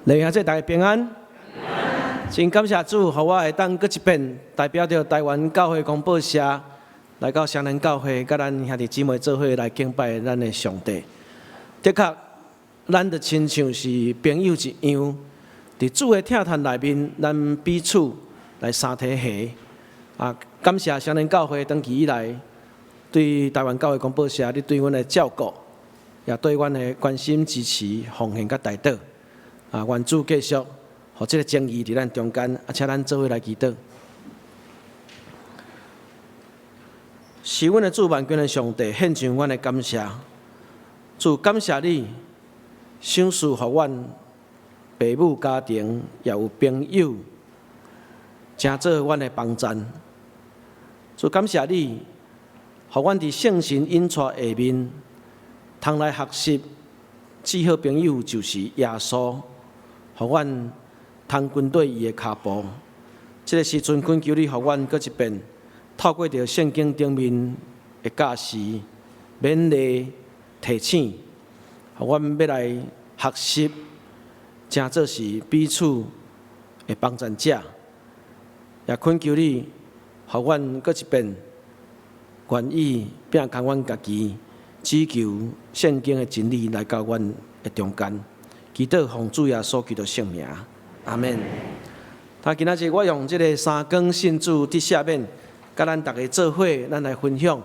弟兄姊妹大家平安。真感謝主，予我會當閣一遍代表著台灣教會公報社來到雙連教會，佮咱兄弟姊妹做伙來敬拜咱的上帝。的確，咱就親像是朋友一樣，佇主的疼痛內面，咱彼此來相提攜。啊，感謝雙連教會長期以來對台灣教會公報社，你對阮的照顧，也對阮的關心支持、奉獻佮代禱。啊，願主繼續，予這个情誼佇咱中間，啊，請咱做伙來祈禱。是阮的主萬軍的上帝，獻上阮的感謝。主感謝你，賞賜予阮父母家庭，也有朋友，成做阮的幫贊。主感謝你，予阮佇聖神引帶下面，通來學習，至好朋友就是耶穌，予阮通跟綴伊的跤步。這个時陣懇求你，予阮閣一遍透過著聖經頂面的教示、勉勵、提醒，予阮欲來學習，成做是彼此的幫贊者。也懇求你，予阮閣一遍願意摒空阮家己，只求聖經的真理來到阮的中間。祈禱奉主耶穌基督聖名，阿們。他今仔日我用這个三更信主得赦免，佮咱逐家做伙，咱來分享。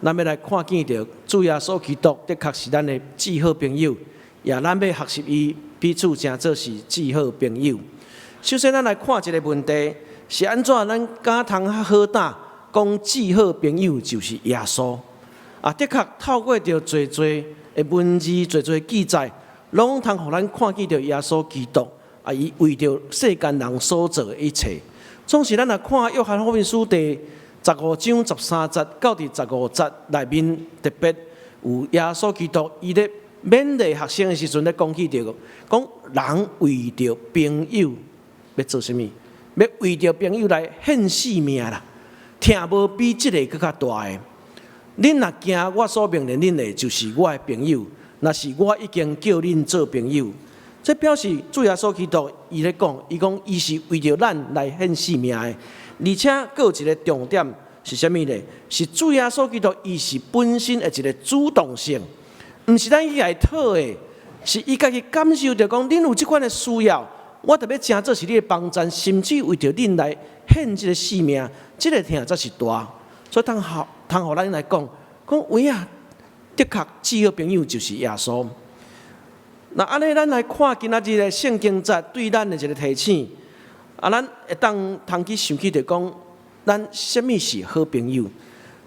咱欲來看見著主耶穌基督的確是咱的至好朋友，也咱欲學習伊彼此成做是至好朋友。首先，咱來看一个問題，是按怎咱敢通較好膽講至好朋友就是耶穌？啊，的確透過著濟濟的文字、濟濟記載，攏通予咱看見著耶穌基督啊，伊為著世間人所做的一切。總是咱若看約翰福音書第15章13節到第15節內面，特別有耶穌基督伊咧勉勵學生的時陣咧講起著，講人為著朋友欲做啥物？欲為著朋友來獻性命啦，疼無比這个閣較大的。恁若行我所命令恁的，就是我的朋友。若是我已經叫恁做朋友，這表示主耶穌基督伊咧講，伊講伊是為著咱來獻性命的。而且閣有一个重點是啥物呢？是主耶穌基督伊是本身的一个主動性，毋是咱去共伊討的，是伊家己感受著講，恁有這款的需要，我著欲成做是你的幫贊，甚至為著恁來獻這个性命，這个疼才是大。所以通予通予咱來講，講有影，的確至好朋友就是耶穌。那按呢，咱來看今仔日的聖經節對咱的一個提醒，啊，咱會當通去想起著講，咱啥物是好朋友？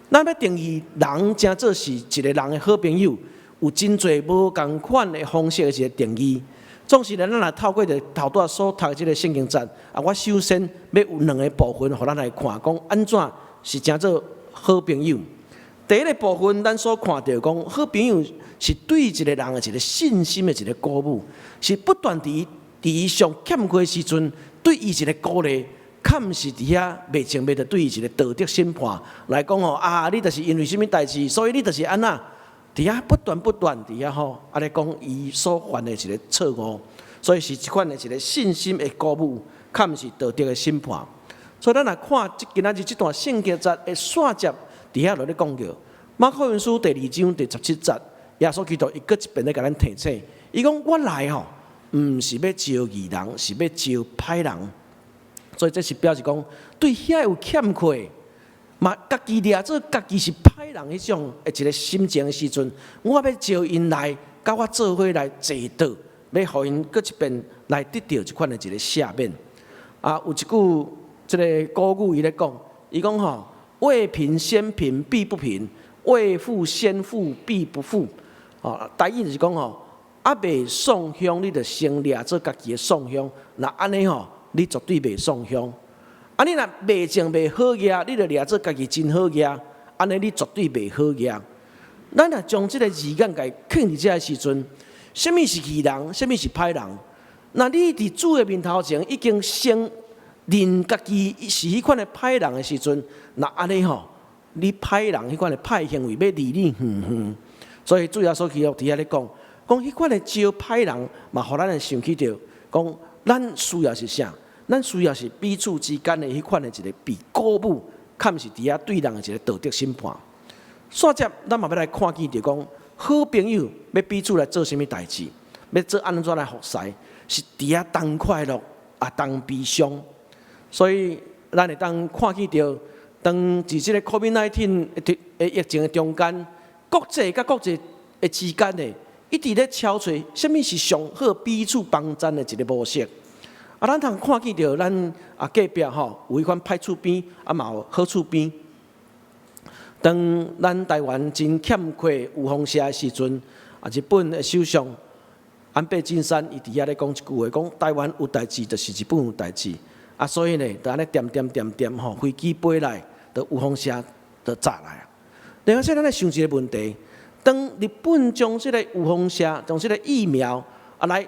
咱欲定義人成做是一个人的好朋友，有真濟無仝款的方式的一个定義。總是咧，咱若透過著頭拄仔所讀的這个聖經節，啊，我首先欲有兩个部分，予咱來看，講按怎是成做好朋友。第一个部分，咱所看著講，好朋友是對一个人的一个信心的一个鼓舞，是不斷佇佇伊上欠缺的時陣，對伊一个鼓勵，較毋是佇遐袂情袂著對伊一个道德審判來講吼，啊，你就是因為啥物代誌，所以你就是按怎，佇遐不斷不斷佇遐吼，按呢講伊所犯的一个錯誤，所以是這款的一个信心的鼓舞，較毋是道德的審判。所以咱若看這今仔日這段聖經節的線接。佇遐落咧講著，馬可福音書第2章第17節，耶穌基督伊閣一遍咧共咱提醒，伊講我來吼，毋是欲召義人，是欲召歹人。所以這是表示講，對遐有欠缺，嘛家己掠做家己是歹人彼種的一个心情的時陣，我欲召𪜶來，佮我做伙來坐倒，欲予𪜶閣一遍來得著這款的一个赦免。啊，有一句這个古語伊咧講，伊講吼。未貧先貧必不貧，未富先富必不富。哦，台語就是講吼，猶未喪鄉，你就先掠做家己的喪鄉。若按呢吼，你絕對袂喪鄉。啊，你若未種袂好額，你就掠做家己真好額，按呢你絕對袂好額。咱若將這个字眼共囥佇這个時陣，啥物是義人，啥物是歹人？若你佇主的面頭前已經先認家己是彼款的歹人的時陣，若按呢吼，你歹人彼款的歹行為欲離你遠遠。所以主耶穌基督佇遐咧講，講彼款的招歹人，嘛予咱會想起著，講咱需要是啥？咱需要是彼此之間的彼款的一個被鼓舞，較毋是佇遐對人的一個道德審判。煞接，咱嘛欲來看見著講，好朋友欲彼此來做啥物代誌，欲做按怎來服侍，是佇遐同快樂啊，同悲傷。所以，咱會當看見著，當佇這個 COVID-19 的疫情的中間，國際佮國際的之間的，一直咧敲揣，啥物是上好彼此幫贊的一個模式。啊，咱通看見著咱啊隔壁吼有彼款歹厝邊，啊嘛有好厝邊。當咱台灣真欠缺有風車的時陣，啊，日本的首相安倍晉三伊佇遐咧講一句話，講台灣有代誌，就是日本有代誌。啊，所以呢，就按呢恬恬恬恬吼，飛機飛來，就有風車就炸來啊。另外，咱來想一個問題：當日本將這個有風車、將這個疫苗啊來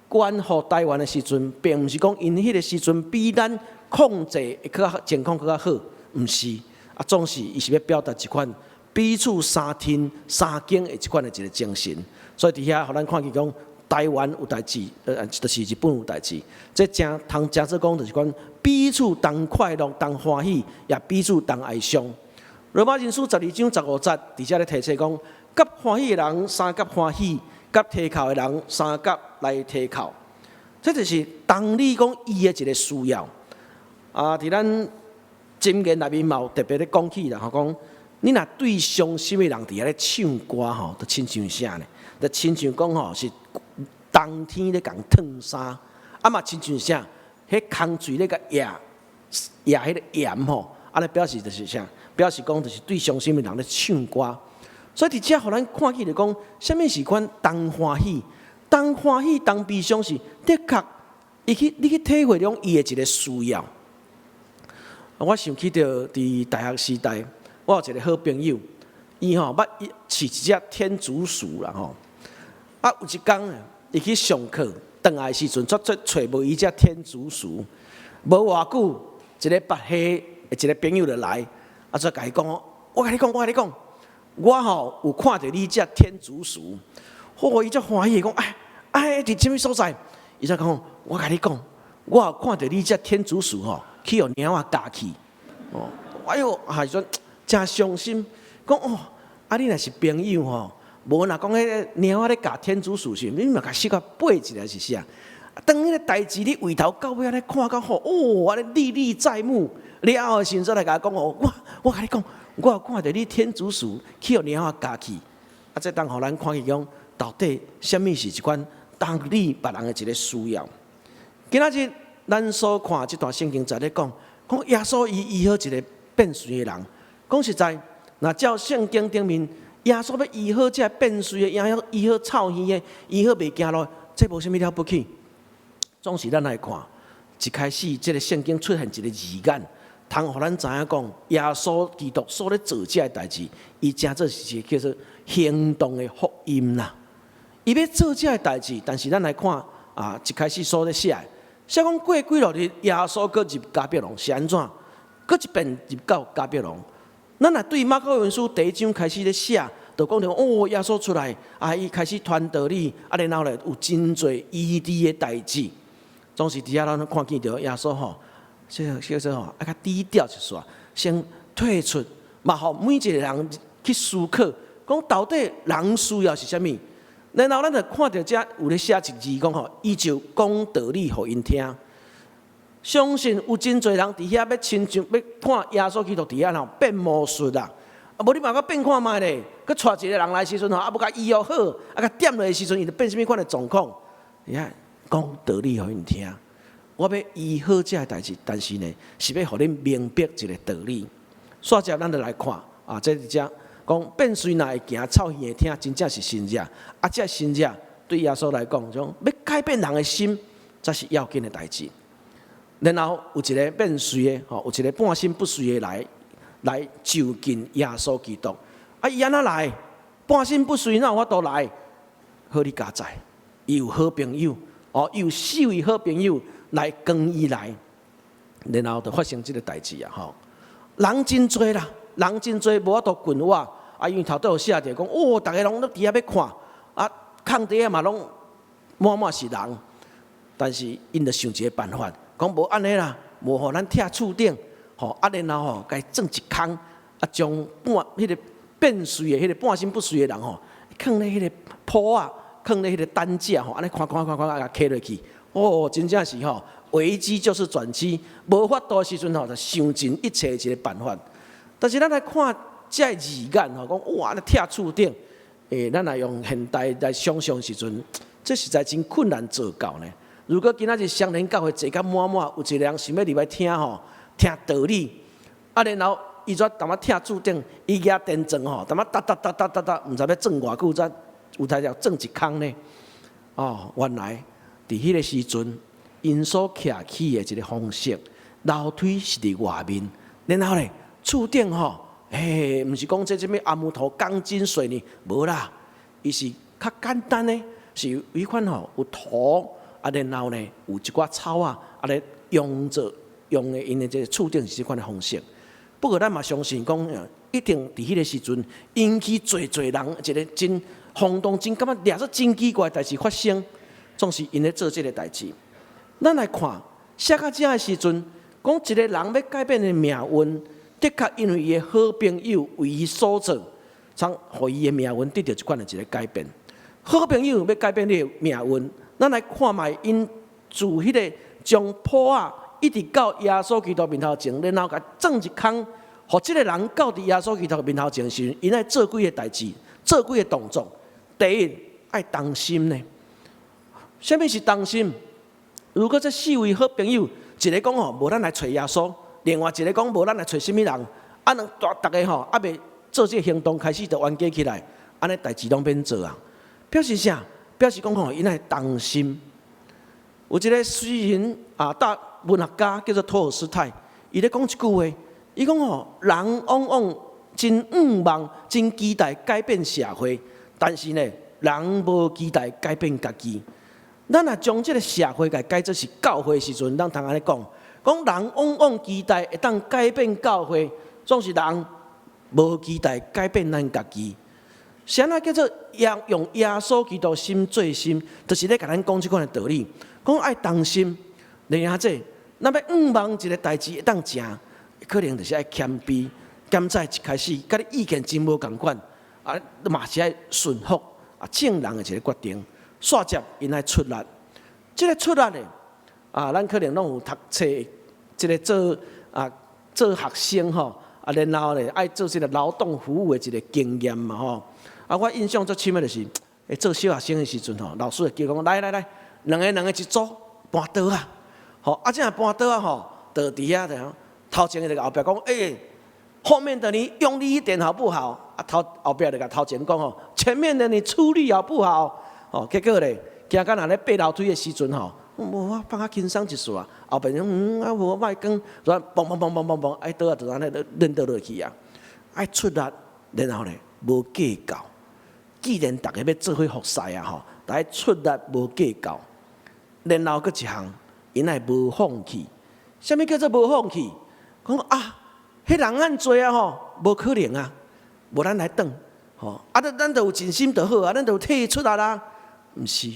捐予台灣的時陣，並毋是講𪜶彼個時陣比咱控制會閣較情況閣較好，毋是。啊，總是伊是欲表達一款彼此相挺相敬的這款的一個精神。所以佇遐，予咱看見講台灣有代誌，就是日本有代誌。這誠通誠做講，就是講彼此同快樂、同歡喜，也彼此同哀傷。羅馬人書12章15節，佇遮咧提醒講，佮歡喜的人相佮歡喜，佮啼哭的人相佮來啼哭。這就是同理講伊的一個需要。啊，佇咱箴言內面嘛有特別咧講起啦，吼講你若對傷心的人佇遐咧唱歌吼，就親像啥呢？就親像講吼是冬天咧共燙衫，啊嘛親像啥？彼空喙咧共掖掖彼個鹽吼，按呢表示就是啥？表示講就是對傷心的人咧唱歌。所以佇遮予咱看見就講，啥物是款同歡喜？同歡喜、同悲傷是的確，伊去你去體會著伊的一個需要。我想起著佇大學時代，我有一個好朋友，伊吼捌飼一隻天竺鼠啦吼。啊，有一工伊去上課，轉來的時陣，煞煞揣無伊隻天竺鼠。無偌久，一個別系的一個朋友就來，啊，煞共伊講，我共你講，我共你講，我吼有看著你這天竺鼠，吼，伊足歡喜講，哎哎，佇啥物所在？伊才講，我共你講，我有看著你這天竺鼠吼，去予貓仔咬去，哦，哎喲，啊，時陣誠傷心，講哦，啊，你若是朋友吼，無若講彼个貓仔咧咬天竺鼠時，你嘛共小可背一下是啥？當彼个代誌你為頭到尾按呢看到吼，哦，按呢歷歷在目，了後的時陣來共我講哦，我共你講，我有看著你天竺鼠去予貓仔咬去，啊，這當予咱看見講，到底啥物是一款同理別人的一個需要。今仔日咱所看這段聖經在咧講，講耶穌伊醫好一個變隨的人。講實在，若照聖經頂面，耶穌欲醫好這個變隨的，醫好醫好臭耳的，醫好袂行路，這無啥物了不起。總是咱來看，一開始這個聖經出現一個字眼，通予咱知影講，耶穌基督所咧做這个代誌，伊誠做是一個叫做行動的福音啦。伊欲做這个代誌，但是咱來看啊，一開始所咧寫的，寫講過幾落日，耶穌閣入迦百農是按怎？閣一遍入到迦百農。咱若對馬可福音書第一章開始咧寫，就講著哦，耶穌出來，啊，伊開始傳道理，啊，然後咧有真濟醫治的代誌。總是佇遐咱看見著耶穌吼，這個叫做吼，愛較低調一絲，先退出，嘛予每一個人去思考，講到底人需要是啥物。然後咱就看著遮有咧寫一字講吼，伊就講道理予𪜶聽。相信有真濟人佇遐欲親像欲看耶穌基督佇遐吼變魔術啦，啊無你嘛閣變看覓咧，閣帶一個人來時陣吼，啊欲共醫予好，啊共點落的時陣，伊就變啥物款的狀況？你看講道理予𪜶聽。我欲醫好這个代誌，但是呢，是欲予恁明白一個道理。煞接咱就來看啊，這佇遮講變隨若會行，臭耳會聽，真正是神跡。啊，這神跡對耶穌來講，講欲改變人的心，才是要緊的代誌。然後有一個變隨的，吼，有一個半身不遂的來來就近耶穌基督。啊，伊按怎來？半身不遂，哪有法度來？好哩佳哉，伊有好朋友，哦，伊有四位好朋友來跟伊來，然後就發生這個代誌啊！吼，人真濟啦，人真濟，無法度群倚。啊，因為頭拄有寫著講，哦，逐个攏攏佇遐欲看，啊，空地仔嘛攏滿滿是人。但是𪜶就想一个辦法，講無按呢啦，無吼咱拆厝頂，吼啊然後吼共伊鑽一空，啊將半彼个變遂的彼个半身不遂的人吼，囥咧彼个鋪仔，囥咧彼個擔架吼，按呢看看看看啊，共徛落去。哦，真正是吼，危機就是轉機，無法度的時陣吼，就想盡一切一个辦法。但是咱來看這个字眼吼，講哇，咧拆厝頂，咱來用現代來想象時陣，這實在真困難做到呢。如果今仔日雙連教會坐甲滿滿，有一個人想欲入來聽吼，聽道理，啊，然後伊煞淡仔拆厝頂，伊舉電鑽吼，淡仔哒哒哒哒哒哒，毋知欲鑽偌久才有才會鑽一空呢。哦，原來佇彼个時陣，𪜶所徛起的一个方式，樓梯是佇外面，然後咧厝頂吼，嘿，毋是講這啥物紅木頭鋼筋水泥，無啦，伊是較簡單的，是彼款吼有土，啊，然後呢有一寡草仔，啊咧用做用的𪜶的這个厝頂是這款的方式。不過咱嘛相信講，一定佇彼个時陣引起濟濟人一个真轟動，真感覺掠做真奇怪的代誌發生，總是𪜶咧做這个代誌。咱來看寫到遮的時陣，講一个人欲改變的命運，的確因為伊的好朋友為伊所做，才予伊的命運得著這款的一个改變。好朋友欲改變你的命運，咱來看覓𪜶自彼个將鋪仔一直到耶穌基督面頭前，然後共鑽一空，予這个人到佇耶穌基督面頭前時，𪜶愛做幾个代誌，做幾个動作。第一，愛同心呢。啥物是同心？如果這四位好朋友，一个講吼，無咱來揣耶穌；另外一个講無咱來揣啥物人，啊，兩逐个吼，猶未做這个行動開始就冤家起來，按呢代誌攏免做啊。表示啥？表示講吼，𪜶愛同心。有一个詩人啊，大文學家叫做托爾斯泰，伊咧講一句話，伊講吼，人往往真向望、真期待改變社會，但是呢，人無期待改變家己。咱若將這个社會共改做是教會時陣，咱通按呢講，講人往往期待會當改變教會，總是人無期待改變咱家己。啥物叫做用耶穌基督心做心，就是咧共咱講這款的道理，講愛同心。然後這，咱欲向望一个代誌會當成，可能就是愛謙卑。敢在一開始，佮你意見真無仝款，啊，嘛是愛順服啊，眾人的一个決定。煞接𪜶愛出力，這个出力的啊，咱可能攏有讀冊，這个做啊做學生吼，啊，然後咧愛做這个勞動服務的一个經驗嘛吼。啊，我印象最深的就是，做小學生的時陣吼，老師會叫講來來來，兩个兩个一組搬桌仔，吼，啊，這樣搬桌仔吼，就佇遐就頭前的就後壁講，欸，後面的你用力一點好不好？啊，頭後壁就共頭前講吼，前面的你出力好不好？哦，結果咧，行到若咧爬樓梯的時陣吼，無我放較輕鬆一絲啊，後壁講嗯啊無莫講，煞嘣嘣嘣嘣嘣嘣，哎桌仔就按呢練倒落去啊，愛出力，然後咧無計較。既然逐个欲做伙服侍啊吼，逐个出力無計較，然後閣一項，𪜶愛無放棄。啥物叫做無放棄？講啊，彼人按濟啊吼，無可能啊，無咱來轉，吼啊，咱就有盡心就好啊，咱就有退出來啦。毋是，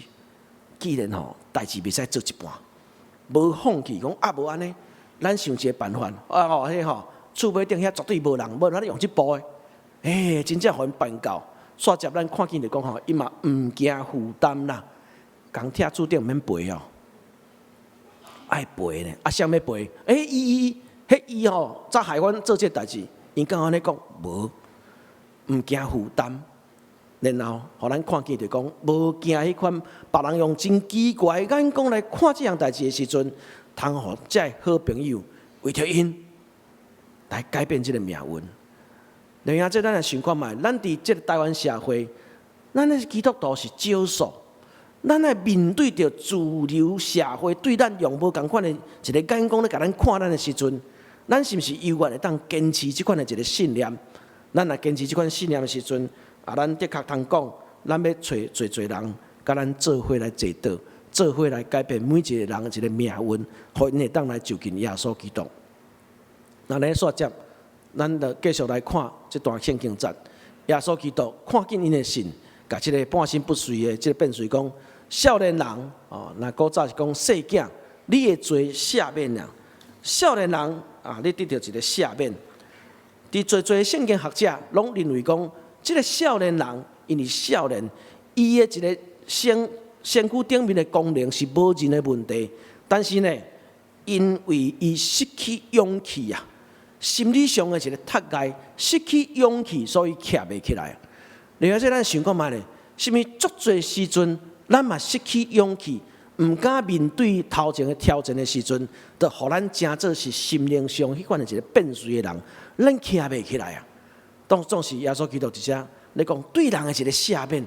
既然吼代誌袂使做一半，無放棄，講啊無按呢，咱想一个辦法啊吼，彼吼厝尾頂遐絕對無人，無咱用這步的，欸，真正予𪜶辦到。煞接咱看見就講吼，伊嘛毋驚負擔啦，共拆厝頂毋免賠哦，愛賠呢，啊誰欲賠？欸，伊伊，彼伊吼，早害阮做這个代誌，𪜶敢按呢講？無，毋驚負擔。然後，予咱看見就講，無驚彼款別人用真奇怪的眼光來看這項代誌的時陣，通予這个好朋友為著𪜶來改變這个命運。另外，這咱來想看覓，咱佇這个台灣社會，咱的基督徒是少數，咱愛面對著主流社會對咱用無仝款的一个眼光咧，共咱看咱的時陣，咱是毋是猶原會當堅持這款的一个信念？咱若堅持這款信念的時陣，啊，咱的確通講，咱欲揣濟濟人，共咱做伙來坐倒，做伙來改變每一個人的一个命運，予𪜶會當來就近耶穌基督。那咧煞接，咱就繼續來看這段聖經節。耶穌基督看見𪜶的信，共這个半身不遂的這个變遂講，少年人哦，若古早是講細囝，你的罪赦免啦。少年人啊，你得著一個赦免。佇濟濟聖經學者攏認為講，這个少年人因為少年，伊的一个身軀頂面的功能是無任何問題，但是呢，因為伊失去勇氣啊，心理上的一个窒礙，失去勇氣，所以徛袂起來。另外，這咱想看覓咧？是毋是足濟時陣，咱嘛失去勇氣，毋敢面對頭前的挑戰的時陣，就予咱成做是心靈上彼款的一个變碎的人，咱徛袂起來啊！當總是耶穌基督佇遮，咧講對人的一个赦免，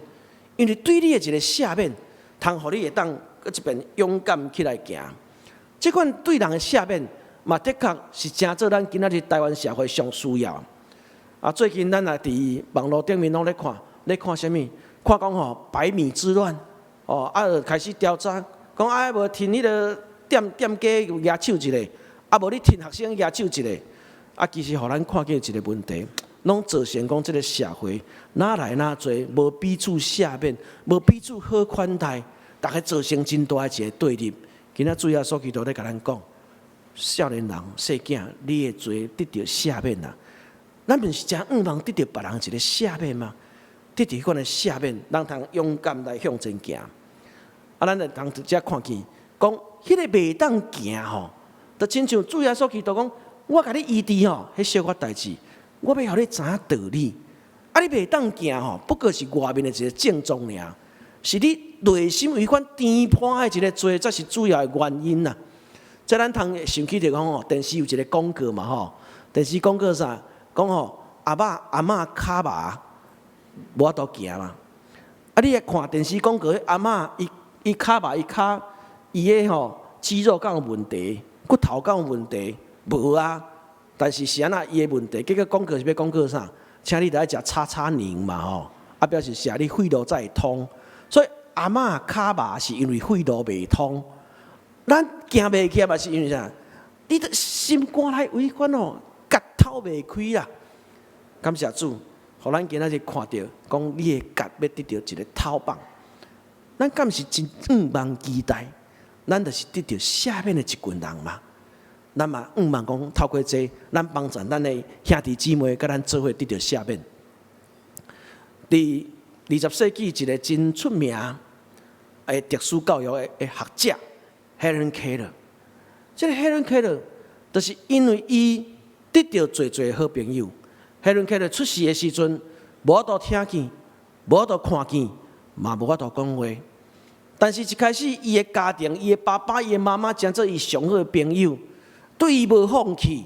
因為對你的一个赦免，通予你會當閣一遍勇敢起來行。這款對人的赦免，嘛的確是成做咱今仔日台灣社會上需要。啊，最近咱也佇網路頂面攏咧看，咧看啥物？看講吼白米之亂，哦，啊，就開始調查，講啊無替彼个店家舉手一个，啊無你替學生舉手一个，啊，其實予咱看見一个問題，攏造成講這个社會哪來哪濟無彼此赦免，無彼此好款待，逐家造成真大的一个對立。今仔主耶穌基督咧共咱講，少年人、細囝，你的罪得著赦免啦。咱毋是誠向望得著別人一个赦免嗎？得著彼款的赦免，咱通勇敢來向前行。啊，咱會通直接看見，講彼个袂當行吼，就親像主耶穌基督講，我共你醫治吼，彼小可代誌，我欲予你知影道理。啊，你袂當行吼，不過是外面的一个症狀爾，是你內心有彼款偏頗的一个罪，才是主要的原因啦。這咱通想起著講吼，電視有一个廣告嘛吼，電視廣告啥？講吼，阿爸阿嬤跤麻無法度行嘛。啊，你來看電視廣告，阿嬤伊跤麻伊跤伊的吼肌肉敢有問題，骨頭敢有問題？無啊。但是是按怎伊的問題？結果廣告是欲廣告啥？請你著愛食叉叉寧嘛吼，啊表示食你血路才會通。所以阿嬤跤麻是因為血路袂通。咱行袂起來嘛是因為啥？你的心肝內有彼款哦，結透袂開啊！感謝主，予咱今仔日看著，講你的結欲得著一个透放。咱敢是真向望期待？咱就是得著赦免的一群人嘛。咱嘛向望講，透過這，咱幫助咱的兄弟姊妹，佮咱做伙得著赦免。佇20世紀，一个真出名的特殊教育的學者 Helen Keller，這个 Helen Keller 就是因為伊得著濟濟好朋友。Helen Keller 出世的時陣，無法度聽見，無法度看見，嘛無法度講話。但是，一開始伊的家庭，伊的爸爸、伊的媽媽，成做伊上好的朋友，對伊無放棄。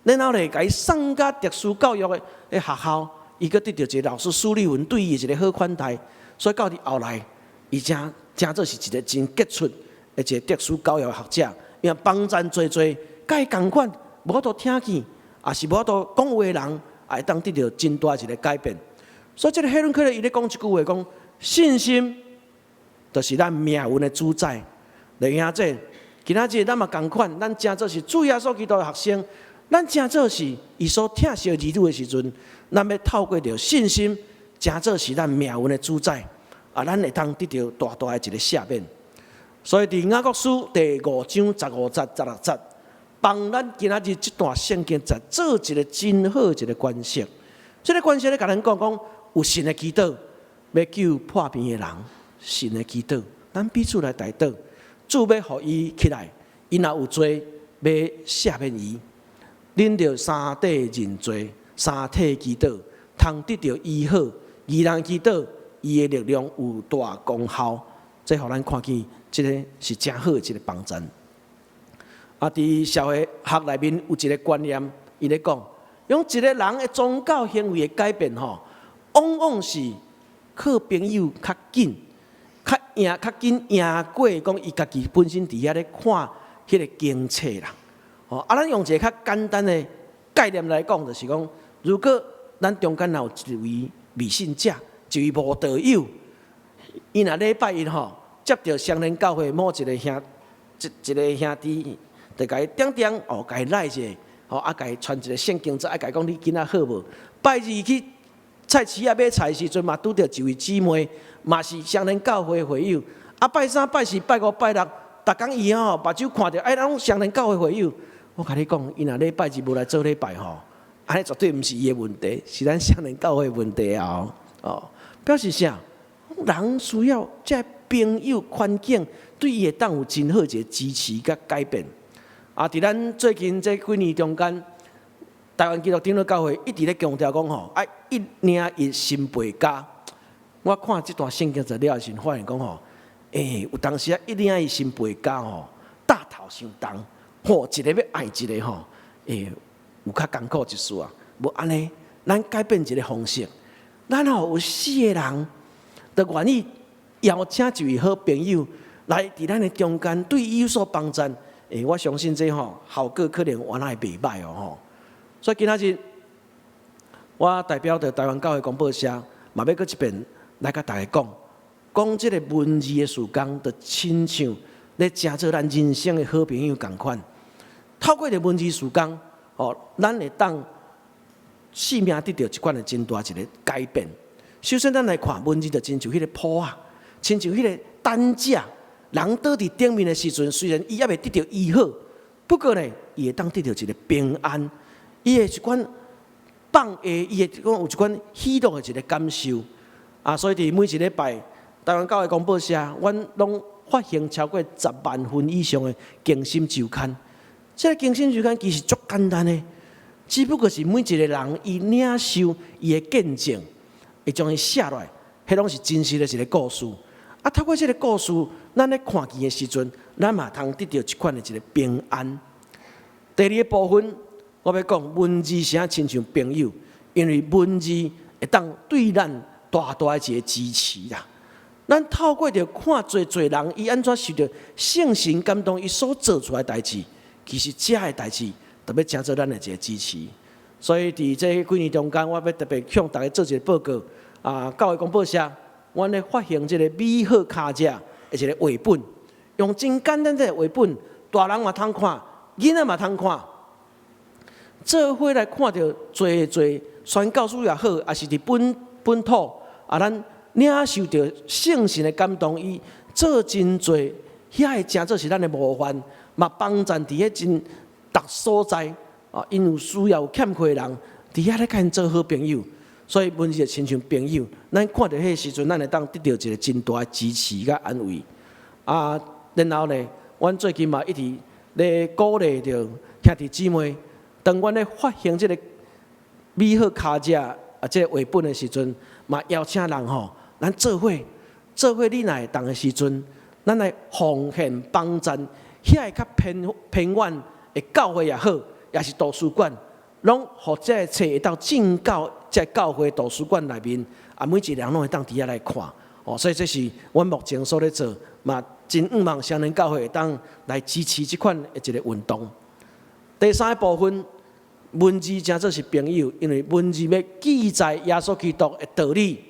然後咧，共伊送到特殊教育的學校，伊閣得著一个老師蘇利文對伊的一个好款待，所以到佇後來，伊成做是一个真傑出的一个特殊教育學者，因為幫贊濟濟，佮伊仝款無法度聽見，也是無法度講話的人，也會當得著真大一个改變。所以，這个 Helen Keller 伊咧講一句話，講信心就是咱命運的主宰。弟兄姊，今仔日咱嘛仝款，咱成做是主耶穌基督的學生，咱成做是伊所疼惜的兒女的時陣，咱欲透過著信心，成做是咱命運的主宰，啊，咱會當得著大大的一个赦免。所以，佇雅各書第五章15節、16節，幫咱今仔日這段聖經節做一个真好一个關係。這个關係咧，共咱講講有神的祈禱，欲救破病的人，神的祈禱，咱彼此來代禱，主欲予伊起來，伊若有罪，欲赦免伊。恁著三塊認罪，三體祈禱，通得著醫好。義人祈禱，伊的力量有大功效。這予咱看見，這个是誠好的一个幫贊。啊，佇社會學內面有一个觀念，伊咧講，用一个人的宗教行為的改變吼，往往是靠朋友較緊、較贏、較緊贏過講伊家己本身佇遐咧看彼个經冊啦。吼，啊，咱用一个較簡單的概念來講，就是講，如果咱中間若有一位迷信者，一位無道友，伊若禮拜一吼接著雙連教會某一个兄一一个兄弟，就共伊點點哦，共伊來一下，吼啊，共伊傳一个聖經節，啊，共伊講你今仔好無？拜二去菜市仔買菜時陣，嘛拄著一位姊妹，嘛是雙連教會會友，啊，拜三、拜四、拜五、拜六，逐工伊吼目睭看著，哎，攏雙連教會會友。我共你講，伊若禮拜日無來做禮拜吼，按呢絕對毋是伊的問題，是咱雙連教會問題啊！哦，表示啥？人需要這朋友環境對伊會當有真好一個支持佮改變。啊，佇咱最近這幾年中間，台灣基督長老教會一直咧強調講吼，愛一領一心陪家。我看這段聖經資料時，發現講吼，欸，有當時啊，一領一心陪家吼，擔頭傷重，吼，一個欲愛一個吼，欸，有較艱苦一絲啊。無按呢，咱改變一個方式，咱吼有四個人，就願意邀請一位好朋友來佇咱的中間，對伊有所幫助。欸，我相信這吼效果可能原來袂䆀哦吼。所以今仔日，我代表著台灣教會公報社，嘛欲閣一遍來共大家講，講這个文字的事工，就親像咧成做咱人生的好朋友仝款。透過著文字事工，哦，咱會當生命得著一款的真大一个改變。首先，咱來看文字就親像彼个鋪仔，親像彼个擔架，人倒佇頂面的時陣，雖然伊猶未得著醫好，不過呢，伊會當得著一个平安，伊會一款放下，伊會講有一款喜樂的一个感受。啊，所以佇每一禮拜，台灣教會公報社，阮攏發行超過10萬份以上的更新週刊。這个更新週刊其實足簡單的，只不過是每一个人伊領受伊的見證，會將伊寫落來，彼攏是真實的一个故事。啊，透過這个故事，咱咧看見的時陣，咱嘛通得著一款的一个平安。第二个部分，我欲講文字啥親像朋友，因為文字會當對咱大大的一个支持啦。咱透過著看濟濟人，伊按怎受著聖神感動，伊所做出來代誌，其實這个代誌特別成做咱的一个支持。所以佇這幾年中間，我欲特別向大家做一个報告。啊，教會公報社，阮咧發行這个美好跤跡的一个繪本，用真簡單的繪本，大人嘛通看，囡仔嘛通看，做伙來看著濟濟宣教師也好，抑是佇本本土啊，咱領受著聖神的感動，伊做真濟，遐會成做是咱的模範，嘛幫贊佇彼真逐所在啊，𪜶有需要有欠缺的人，佇遐咧共𪜶做好朋友，所以文字就親像朋友，咱看著彼个時陣，咱會當得著一个真大的支持佮安慰。啊，然後呢，阮最近嘛一直咧鼓勵著兄弟姊妹，當阮咧發行這个美好跤跡啊，這个繪本的時陣，嘛邀請人吼，咱做伙做伙，你若會當的時陣，咱來奉獻幫贊遐個較偏偏遠的教會也好，抑是圖書館，攏予這个冊會當進到這个教會圖書館內面，啊，每一个人攏會當佇遐來看。哦，所以這是阮目前所咧做，嘛真向望雙連教會會當來支持這款的一个運動。第三个部分，文字成做是朋友，因為文字欲記載耶穌基督的道理，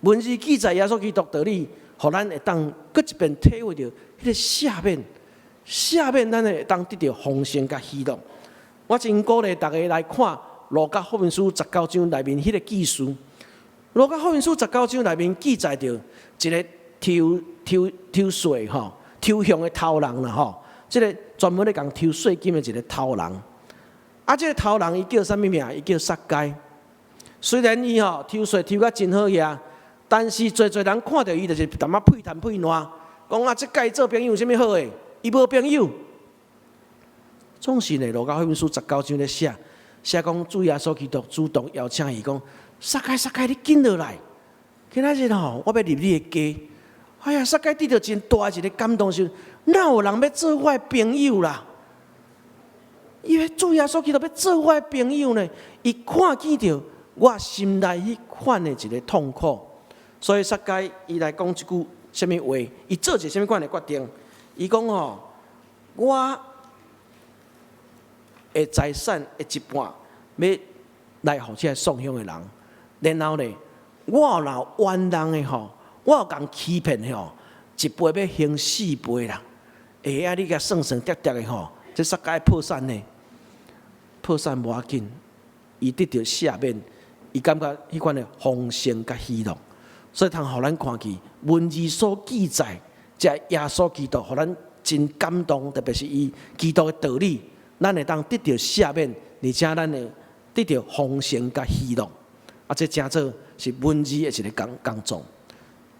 文字記載耶穌基督道理，予咱會當閣一遍體會著彼个赦免，赦免咱會當得著豐盛佮喜樂。我真鼓勵大家來看路加福音書十九章內面彼个記事。路加福音書十九章內面記載著一个抽抽抽稅吼，抽向的頭人啦吼，這个專門咧共抽稅金的一个頭人。啊，這个頭人伊叫啥物名？伊叫撒該。雖然伊吼抽稅抽甲真好額，但是濟濟人看著伊就是淡仔屁談屁爛，講啊，這共伊做朋友有啥物好的？伊無朋友。總是呢，路加福音書十九章咧寫，寫講主耶穌基督主動邀請伊講：撒該，撒該，你緊落來！今仔日吼，我欲入你的家。哎呀，撒該得著真大一个感動，是哪有人欲做我的朋友啦？伊欲主耶穌基督欲做我的朋友呢？伊看見著我心內彼款的一个痛苦，所以撒該伊來講一句啥物話？伊做一个啥物款的決定？伊講吼，我的財產的一半，欲來予這个送饗的人，然後呢，我若有冤人的吼，我有共欺騙的吼，一倍欲還四倍啦。欸啊，你共算算疊疊的吼，這撒該破產呢？破產無要緊，伊得著赦免，伊感覺彼款的豐盛佮喜樂，所以通予咱看見文字所記載，這耶穌基督，予咱真感動，特別是伊基督的道理，咱會當得著赦免，而且咱會得著豐盛佮喜樂。啊，這成做是文字的一个工作。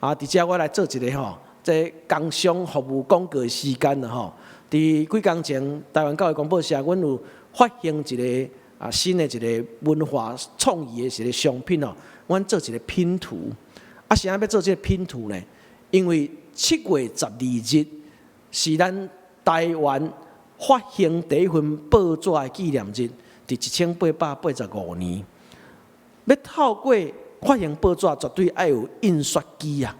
啊，佇遮我來做一个吼，這工商服務廣告的時間啦吼。佇幾工前，台灣教會公報社，阮有發行一个新的一个文化創意的一个商品哦。阮做一个拼圖。啊，啥欲做這个拼圖呢？因為7月12日是咱台灣發行第一份報紙的紀念日，佇1885年。欲透過發行報紙，絕對愛有印刷機啊！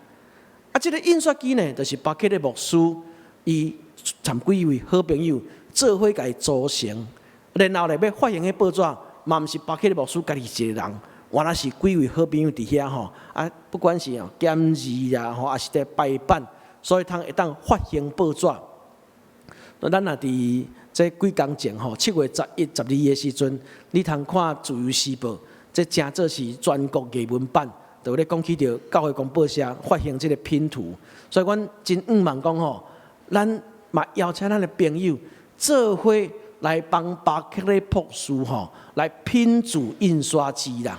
啊，這个印刷機呢，就是巴克禮牧師伊參幾位好朋友做伙共伊組成。然後咧，欲發行彼報紙，嘛毋是巴克禮牧師家己一个人，原來是幾位好朋友佇遐吼。啊，不管是哦檢字啊，吼，抑是佇排版，所以通會當發行報紙。咱若佇這幾工前吼，7月11、12的時陣，你通看《自由時報》，這成做是全國藝文版，就咧講起著教會公報社發行這个拼圖，所以阮真向望講吼，咱嘛邀請咱的朋友做伙來幫巴克禮博士吼來拼組印刷機啦。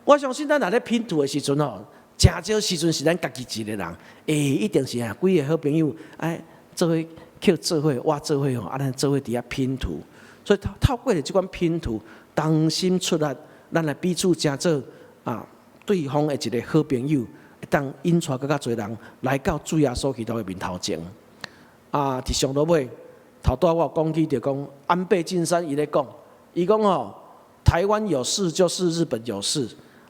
我相信咱若咧拼圖的時陣吼，誠少時陣是咱家己一个人，欸，一定是啊幾个好朋友哎做伙去做伙，我做伙吼，啊咱做伙佇遐拼圖，所以透過著這款拼圖，同心出力，咱來彼此成做啊對方的一个好朋友，會當引帶閣較濟人來到主耶穌基督的面頭前。啊，佇上落尾，頭拄仔我有講起著講安倍晉三伊咧講，伊講吼，台灣有事就是日本有事。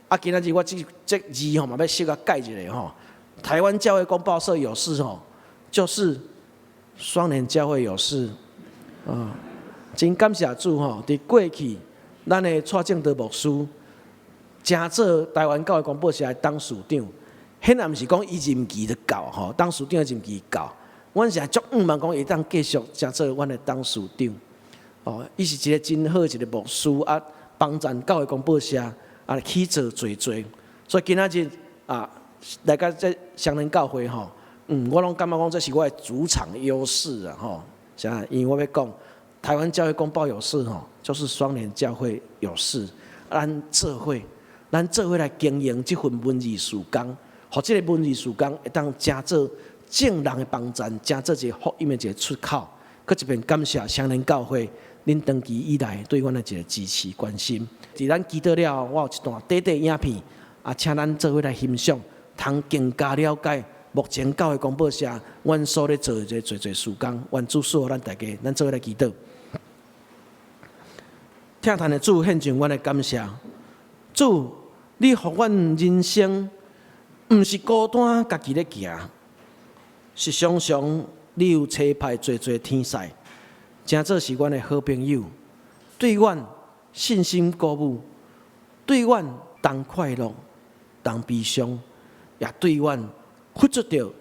啊，今仔日我這這字吼嘛欲小可改一下吼，台灣教會公報社有事吼，就是雙連教會有事。啊，真感謝主吼，佇過去咱的蔡正德牧師，成做台灣教會公報社的董事長，彼也毋是講伊任期就到吼，董事長的任期到，阮是足向望講會當繼續成做阮的董事長。哦，伊是一个真好一个牧師啊，幫贊教會公報社啊去做濟濟，所以今仔日啊來到這雙連教會吼，我攏感覺講這是我的主場優勢啊吼，啥？因為我欲講台灣教會公報有事吼，就是雙連教會有事，咱做伙，咱做伙來經營這份文字事工，予這个文字事工會當成做眾人的幫贊，成做一个福音的一个出口。閣一遍感謝雙連教會，恁長期以來對阮的一个支持關心。佇咱祈禱了後，我有一段短短影片，啊，請咱做伙來欣賞，通更加了解目前教會公報社阮所咧做的這濟濟事工。願主賜福咱大家，咱做伙來祈禱。疼嘆的主，獻上阮的感謝。主，你予阮人生毋是孤單家己咧行，是常常你有差派濟濟天使，成做是阮的好朋友，對阮信心鼓舞，對阮同快樂、同悲傷，也對阮付出著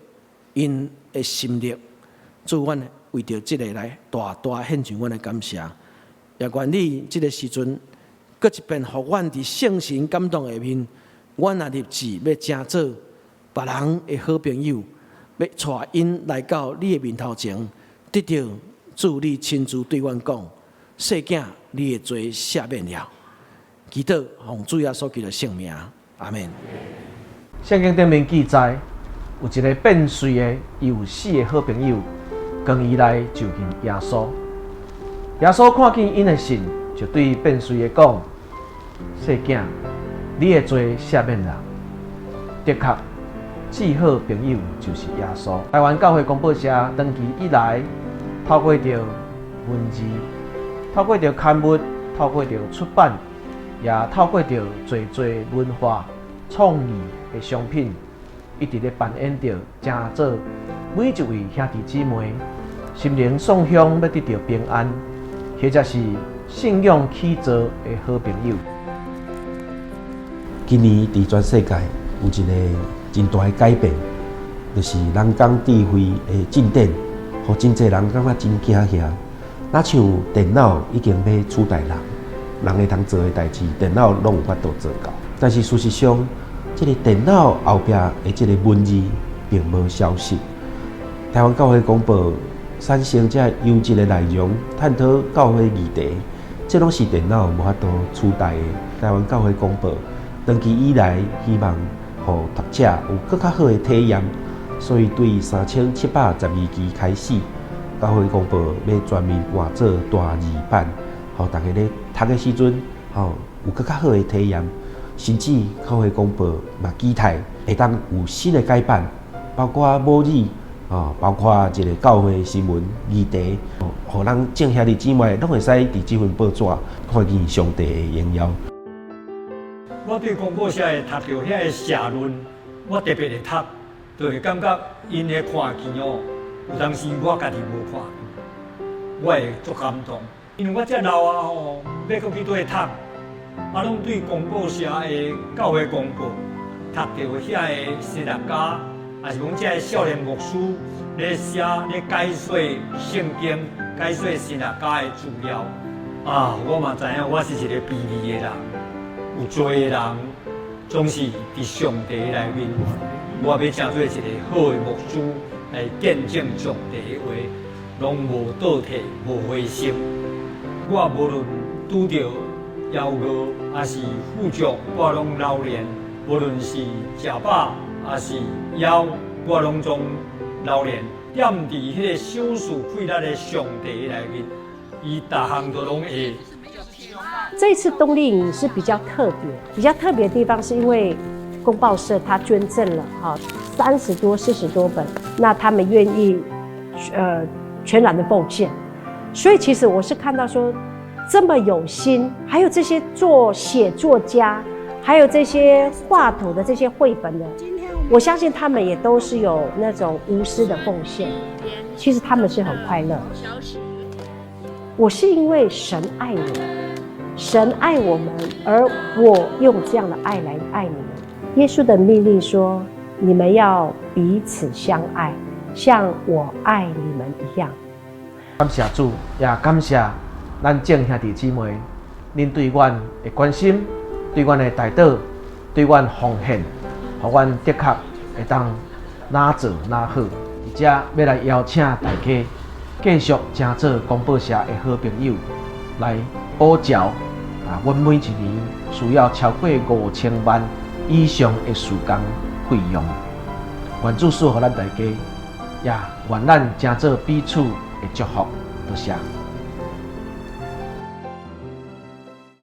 𪜶的心力。主，阮為著這个來大大獻上阮的感謝，也願你這个時陣，閣一遍予阮佇聖神感動下面，阮也立志欲成做別人的好朋友，欲帶𪜶來到你的面頭前，得著主你親自對阮講：細囝，你的罪赦免了。祈禱奉主耶穌基督聖名，阿門。聖經頂面記載，有一个變瑞的，伊有四个好朋友，共伊來就近耶穌。耶穌看見𪜶的信，就對變瑞的講：細囝，你的罪赦免了。的確，至好朋友就是耶穌。台灣教會公報社長期以來，透過著文字，透過著刊物，透過著出版，也透過著濟濟文化創意的商品，一直咧扮演著，成做每一位兄弟姊妹心靈送向欲得著平安，或者是信仰起造的好朋友。今年佇全世界有一个真大的改變，就是人工智慧的進展，予真濟人感覺真驚嚇。若像電腦已經欲取代人，人會通做的代誌，電腦攏有法度做到。但是事實上，這个電腦後壁的這个文字並無消失。台灣教會公報產生這優質的內容，探討教會議題，這攏是電腦無法度取代的。台灣教會公報長期以來希望予讀者有閣較好的體驗，所以對3712期開始，教會公報欲全面換做大字版，予大家咧讀的時陣，吼有閣較好的體驗。甚至教會公報嘛期待會當有新的改版，包括母語，哦，包括一個教會新聞議題，予咱眾兄弟姊妹攏會使佇這份報紙看見上帝的榮耀。我對公報社會讀著遐个社論，我特別會讀，就會感覺𪜶的看見哦，有當時我家己無看見，我會足感動。因為我這老啊吼，欲閣去佗讀，啊，攏對公報社的教會公報讀著遐个神學家，抑是講這个少年牧師咧寫咧解說聖經、解說神學家的資料，啊，我嘛知影我是一個卑微的人，有罪的人總是佇上帝內面。我欲成做一個好的牧師來見證上帝的話，攏無倒退、無灰心。我無論拄著枵餓，抑是富足，我攏老練；無論是食飽，抑是枵，我攏總老練。踮佇彼个賞賜氣力的上帝內面，伊逐項都攏會。這次冬令營是比較特別，比較特別的地方是因為公報社他捐贈了哈30多、40多本，那他們願意全然的奉獻，所以其實我是看到說這麼有心，還有這些做寫作家，還有這些畫圖的這些繪本的，我相信他們也都是有那種無私的奉獻。其實他們是很快樂。我是因為神愛我，神愛我們，而我用這樣的愛來愛你們。耶穌的命令說：你們要彼此相愛，像我愛你們一樣。感謝主，也感謝咱眾兄弟姊妹，恁對阮的關心，對阮的代禱，對阮奉獻，予阮的確會當哪做哪好。而且欲來邀請大家繼續成做公報社的好朋友，來補繳啊！阮每一年需要超過5000萬以上的事工費用。願主賜予咱大家，也願咱成做彼此的祝福。多謝。